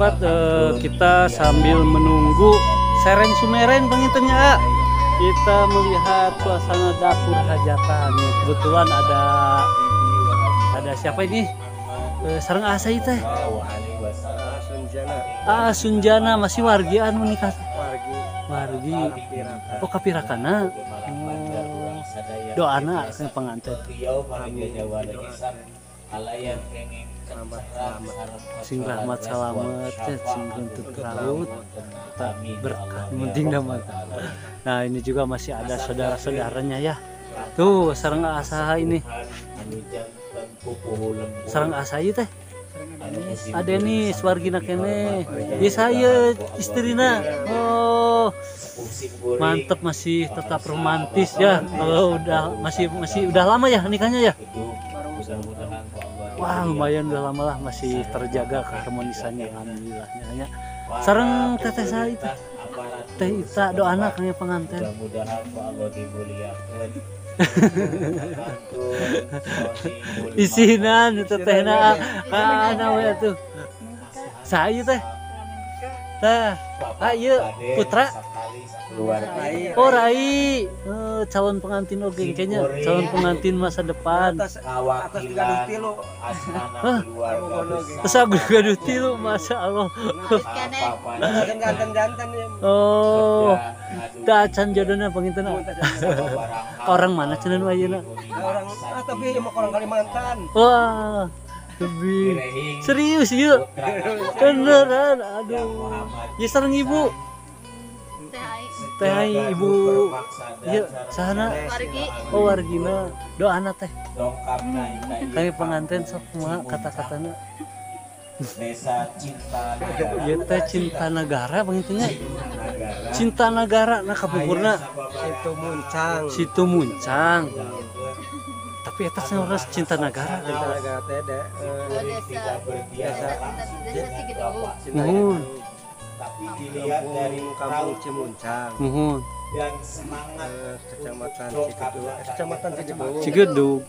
Sobat, kita sambil menunggu seren sumeren panginten nya, kita melihat suasana dapur hajatan. Kebetulan ada siapa ini? Sareng asa ieu teh? Sunjana. Ah, Sunjana masih wargian menikah. Wargi. Wargi. Oh, kapirakana. Oh. Doana ke pengantin. Sing rahmat salamet, sing runtut raut, tak berkah penting nama. Nah, ini juga masih ada saudara-saudaranya ya. Tuh, sareng asa ini. Sareng asa ieu teh. Ada nih wargina keneh. Ya saya istrina. Oh, mantep, masih tetap romantis ya. Kalau udah masih masih udah lama ya nikahnya ya. Wah, lumayan udah lama lah, masih terjaga keharmonisannya, alhamdulillahnya ya. Sareng teteh saya itu. Teh Ita, doana kangge pengantin. Isinan tetehna ana we atuh. Saha teh? Tah, ah ieu putra. Oh, Rai, calon pengantin oge kayaknya, calon pengantin masa depan. Atas atas gaduh tilu. Hah? Terus aku gaduh tilu, masya Allah. Kan jantan-jantan ya. Oh, teu acan jodohna panginten. Orang mana cenah nu ayeuna? Orang, ah, tapi emang orang Kalimantan. Wah, lebih serius yuk. Beneran, aduh. Ya sareng ibu. Teh ibu. Iya, sahana? Wargi. Oh, wargina. Doana teh. Kami pengantin sok kumaha kata-katana? Desa Cinta Negara. Ieu teh cinta negara panginten nya. Cinta negara nah kapungkurna. Situ Muncang. Situ Muncang. Tapi eta sanes cinta negara. Cinta negara teh Desa desa desa Cigedug. Muhun. Tapi dilihat dari kampung Cimuncang. Muhun. Dan semangat Kecamatan Cigedug, Kecamatan Cigedug. Cigedug.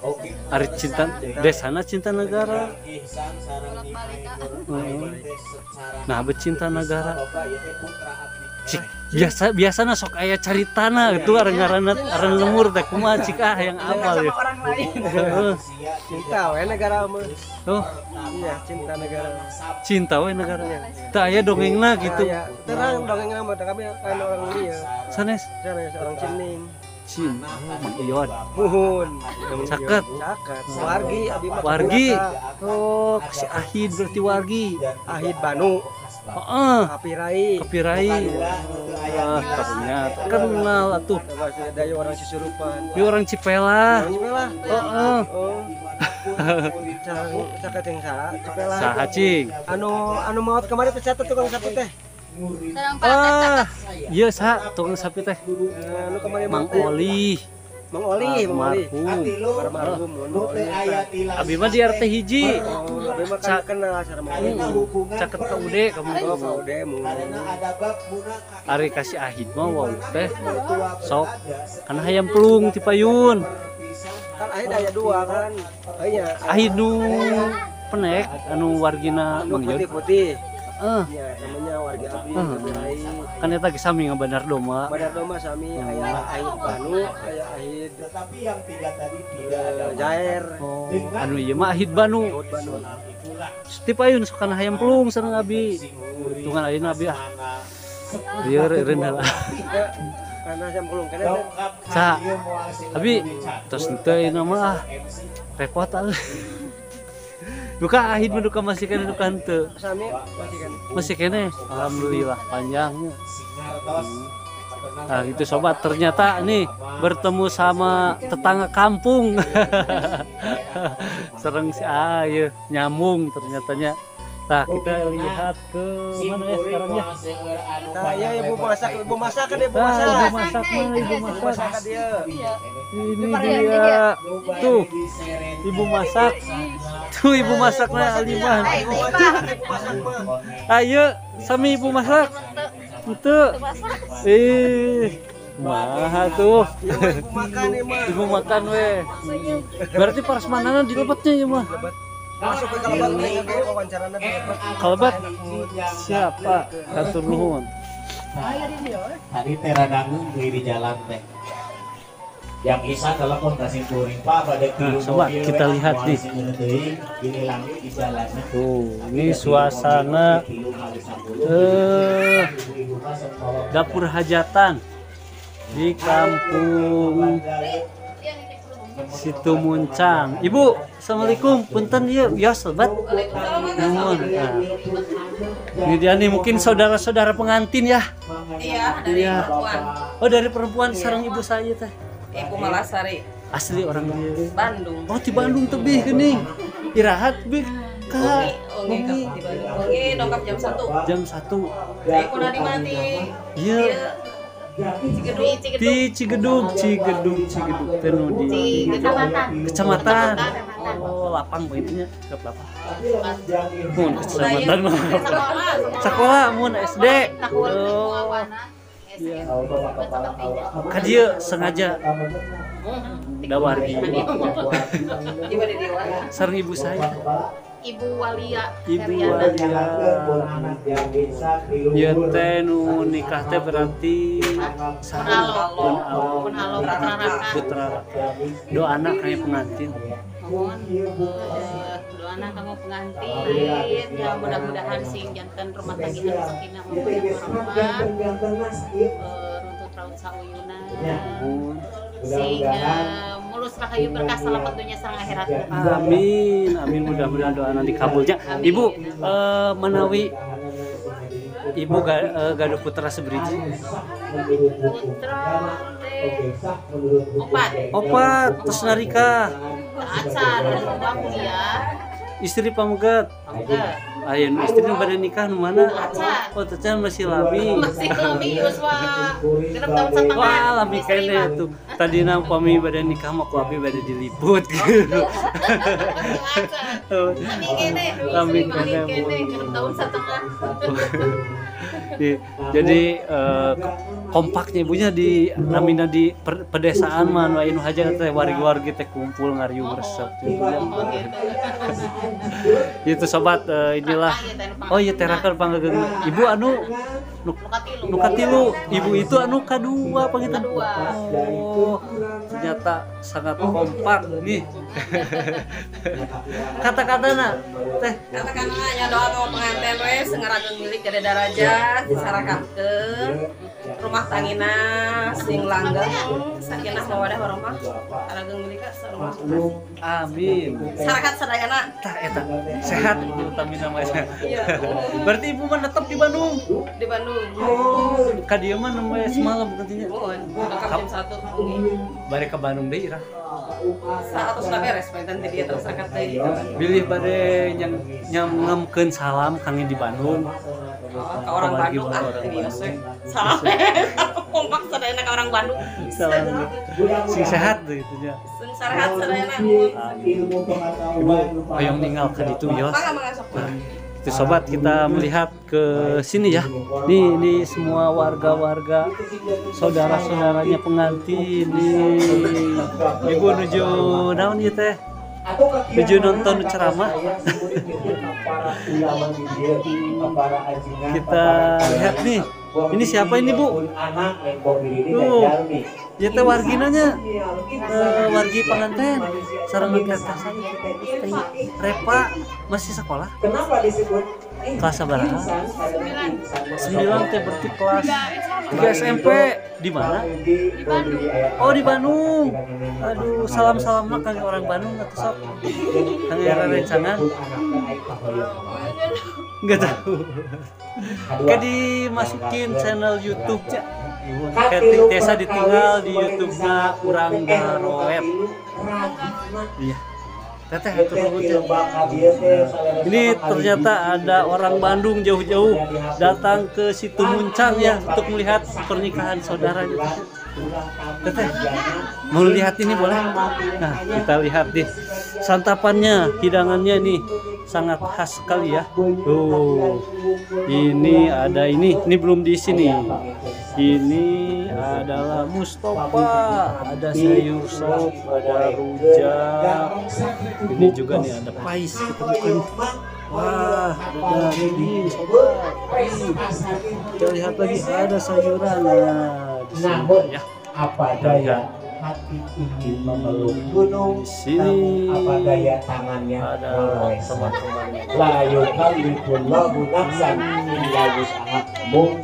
Ari cinta desana cinta negara. Ihsan sareng Heeh. Nah, becinta negara. Cik, biasa biasana sok aya caritana gitu ngaranna aran lemur teh kumaha cik, ah yang apal ya. Orang lain. Heeh. Cinta we negara mah. Oh, Iya, cinta negara. Cinta we negara. Teu aya dongengna gitu. Iya, terang dongengna mah kami kan orang dia. Sanes. Sanes orang Cining. Cin, oh, Mang Ion. Muhun. Caket. Caket. Wargi abi mah. Wargi. Oh, si Ahid berarti wargi. Ahid Banu. Heeh. Kapirai. Kapirai. Ah, ternyata kenal atuh. Dari orang Cisurupan. Di orang Cipelah. Orang Cipelah. Heeh. Oh. Caket yang saha? Cipelah. Saha cing? Anu anu maot kemarin pecat tukang sapi teh. Sareng Ah, iya, saha tukang sapi teh? Anu kemarin Mang maot teh. Oli. Mang Oli, Mang Oli. Almarhum. Almarhum Mang Oli. Abi mah di RT 1. Oh, abi mah kan kenal sareng Mang Oli. Caket ka UD kamu. Oh, Pak Ude mun. Ari kasih Ahid mah wau teh sok kana hayam pelung ti payun. Kan Ahid aya dua kan. Iya. Ahid nu penek anu wargina Anu Mang Yod. putih-putih. Heeh. Iya, namanya warga abi Kapirai. Kan eta ge sami ngabandar doma. Bandar Doma sami aya Ahid Banu, aya Ahid Tetapi yang tiga tadi tidak ada Jair. Oh, anu ieu mah Ahid Banu. Ahid Banu. Ti payun sok kana hayam pelung sareng abi. Tungan ayeuna abi ah. Lieur eureun heula. Ya, karena jam pelung kana teh. Sa. Abi tos henteu ayeuna mah ah. Repot ah. Duka Ahid mah duka masih keneh duka henteu. Sami masih kan. Masih keneh. Alhamdulillah panjangnya. Nah itu sobat, ternyata nih bertemu sama tetangga kampung. Sereng si ayo nyambung ternyatanya. Nah, kita lihat ke mana ya sekarang ya? Nah, ya ibu masak kan ibu Nah, masak. ibu masak mana ibu Ibu masak? masak kan dia. Ini dia. Tuh, ibu masak. Tuh ibu masaknya Alimah. Ibu masak, ibu masak mah. Ayo, sami ibu masak. Itu. Ih, mah tuh. Iya, mah, ibu makan ya mah. Ibu makan weh. Berarti prasmanana di lebetnya ya mah. Lebet. Masuk ke kalebat nih wawancarana di Kalebat siapa? Hatur nuhun. Tadi teh radangung di jalan teh. Yang isa telepon kasih kuring Pak pada Nah, sobat, kita lihat nih. Tuh, ini suasana dapur hajatan di kampung Situ Muncang. Ibu, assalamualaikum. Punten ieu, ya sobat. Nuhun. Nah, ini dia nih mungkin saudara-saudara pengantin ya. Iya, dari Iya. perempuan. Oh, dari perempuan sareng ibu saya teh. Ibu Malasari, Asli orang dia. Bandung. Oh, di Bandung tebih geuning. Irahat bih ka Ongi, ongi di Bandung. Ongi dongkap jam 1. jam 1. Ibu nadi mati. Iya, Cigedug. di Cigedug, Cigedug, Cigedug teh nu di Kecamatan. kecamatan. Oh, lapang begitunya, cekap lapang. Mun kecamatan mah. Sekolah mun SD. Oh, iya. Ka dieu sengaja dawargi. Ibu di Dewa. Sareng ibu saya. Ibu Walia Ibu Heriana. Walia. Ieu teh nu nikah teh berarti Pun alo. Pun alo putra Raka. Putra Raka. Doana kayak pengantin. Mohon doana kamu pengantin ya mudah-mudahan sing janten rumah tangga anu sakinah mawaddah warahmah. Runtut raut sauyuna. Mohon. Sing mulus rahayu berkah selamat dunia sareng akhirat. Amin, amin, mudah-mudahan doa nanti kabulnya. Ibu, menawi ibu gaduh putra seberiji? Putra teh opat. Opat, terus narika. Acan loba kuliah. Istri pamegat. Pamegat. Aya nu istri nu bade nikah nu mana? Acan. Oh, tacan masih lami. Masih lami yuswa 6 tahun setengah. Wah, lami kene tuh. Tadina upami bade nikah mah ku abi bade diliput gitu. Lami kene. Lami Lami kene. kene 6 tahun setengah. Jadi kompaknya ibunya di namina di pedesaan mah nu aya nu hajat teh wargi-wargi teh kumpul ngariung resep. Oh, gitu. Itu sobat, inilah. Oh iya, terakhir panggagengna. Ibu anu nu Nu katilu. nu katilu, ibu itu anu kadua pangitan. Kadua. Oh, ternyata sangat kompak nih. Kata-katana teh Katakanlah ya doa kamu pengantin we sengarageung milik gede daraja disarakankeun rumah tangina sing langgeng sakinah mawadah warahmah arageung milik sarumah. Amin. Sarakat sadayana. Tah eta sehat itu utamina mah. Iya. Berarti ibu mah tetap di Bandung. Di Bandung. Oh, ka dieu mah nembe semalam gantinya. Mohon, dongkap jam 1 bengi. Bari ke Bandung deui ira. Saatos na beres panten ti dieu terus angkat deui. Bilih bade nyang ngamkeun salam kangge di Bandung. Oh, ke orang Bandung ah Orang ti dieu Bandung. we. Salam. Kompak sadayana ka orang Bandung. Salam. Sing sehat tuh itu nya. Sing sarehat sadayana. Ibu hoyong ninggal ka ditu yos. Mangga mangga sok. Nah, itu sobat kita melihat ke sini ya. Nih, ini semua warga-warga saudara-saudaranya pengantin nih. Ibu nuju naon ieu teh? Nuju nonton ceramah. Kita lihat nih. Ini siapa ini, Bu? Tuh. Ya teh warginanya wargi pengantin sareng kata Repa masih sekolah? Kenapa disebut Kelas sabaraha? 9 teh berarti kelas 3 SMP. Di mana? Di Bandung. Oh, di Bandung. Aduh, salam-salamna kangge orang Bandung atuh sok. Kangge rerencangan. Enggak tahu. Kayak dimasukin channel YouTube-nya. Kayak Tesa ditinggal di YouTube-na urang garoet. Iya. Teteh hatur nuhun teh. Ini ternyata ada orang Bandung jauh-jauh datang ke Situ Muncang ya untuk melihat pernikahan saudaranya. Teteh, mau lihat ini boleh? Nah, kita lihat nih santapannya, hidangannya nih sangat khas sekali ya. Tuh, ini ada ini belum diisi nih. Ini adalah Mustofa, ada sayur sop, ada rujak. Ini juga nih ada pais, kita buka nih. Wah, ada daging sobat. Kita lihat lagi ada sayuran. Nah, di sini ya. Apa daya hati ingin memeluk gunung, Di sini namun apa daya tangannya ada meroes. teman-teman. La yukallifullahu nafsan illa wus'aha. Mung